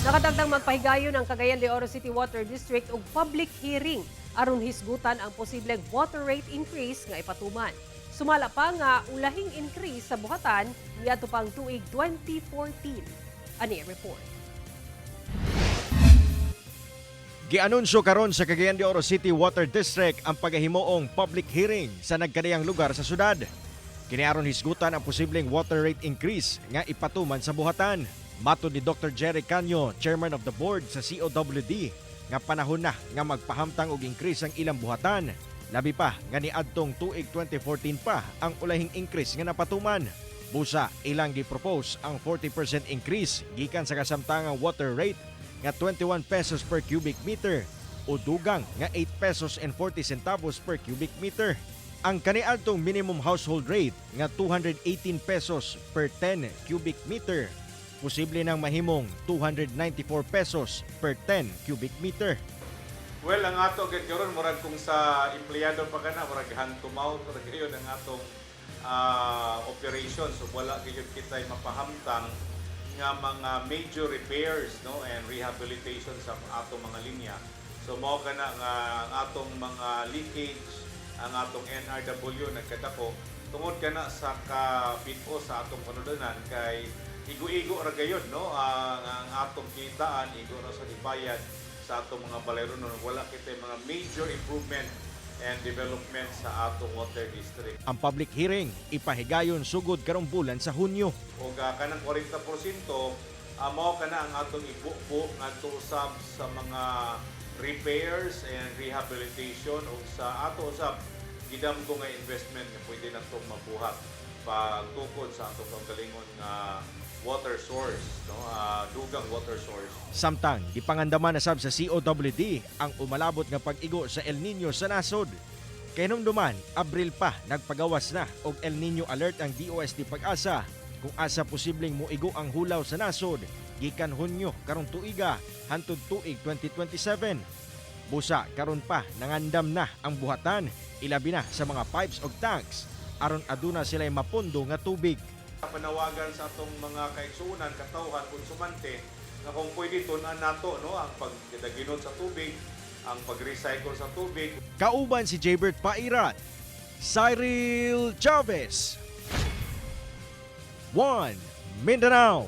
Nakatagdang magpahigayon ang Cagayan de Oro City Water District og public hearing aron hisgutan ang posibleng water rate increase nga ipatuman. Sumala pa nga ulahing increase sa buhatan niadto pang tuig 2014. Ani report. Gianunsyo karon sa Cagayan de Oro City Water District ang pagahimoong public hearing sa nagkaniyang lugar sa syudad. Kini aron hisgutan ang posibleng water rate increase nga ipatuman sa buhatan. Matod ni Dr. Jerry Canyo, chairman of the board sa COWD, nga panahon na nga magpahamtang og increase ang ilang buhatan. Labi pa nga niadtong tuig 2014 pa ang ulahing increase nga napatuman. Busa, ilang gi-propose ang 40% increase gikan sa kasamtangang water rate nga 21 pesos per cubic meter o dugang nga 8 pesos and 40 centavos per cubic meter. Ang kaniadtong minimum household rate nga 218 pesos per 10 cubic meter posible nang mahimong 294 pesos per 10 cubic meter. Well, ang ato gid karon, murag kung sa empleyado pa kana, murag hand to mouth murag gayon ang atong operation. So wala gyud kitay mapahamtang nga mga major repairs, no, and rehabilitation sa atong mga linya. So mao kana nga ang atong mga leakage, ang atong NRW nagkadako tungod kana sa kabit-o sa atong panudlunan, kay igo-igo ra gayon, no, ang atong kitaan, igo ra sa gibayad sa atong mga balayronon. Wala kita mga major improvement and development sa atong water district. Ang public hearing ipahigayon sugod karong bulan sa Hunyo. O kanang 40%, mao kana ang atong ibubo ngadto usab sa mga repairs and rehabilitation o sa ato usab gidamgo nga investment nga pwede natong mabuhat pagtukod sa atong kaugalingon nga water source, no, dugang water source. Samtang gipangandaman na sab sa COWD ang umalabot nga pag-igo sa El Nino sa nasod. Kahinumduman, Abril pa nagpagawas na og El Nino alert ang DOST PAGASA kung asa posibleng moigo ang hulaw sa nasod gikan Hunyo karong tuiga hantod tuig 2027. Busa karon pa nangandam na ang buhatan, ilabi na sa mga pipes og tanks, aron aduna sila'y mapundo nga tubig. Panawagan sa atong mga kaigsuonan, katawhan, konsumante nga kung pwede tun-an nato, no, ang pagdaginot sa tubig, ang pag-recycle sa tubig. Kauban si Jaybert Pairat, Cyril Chavez. 1 Mindanao.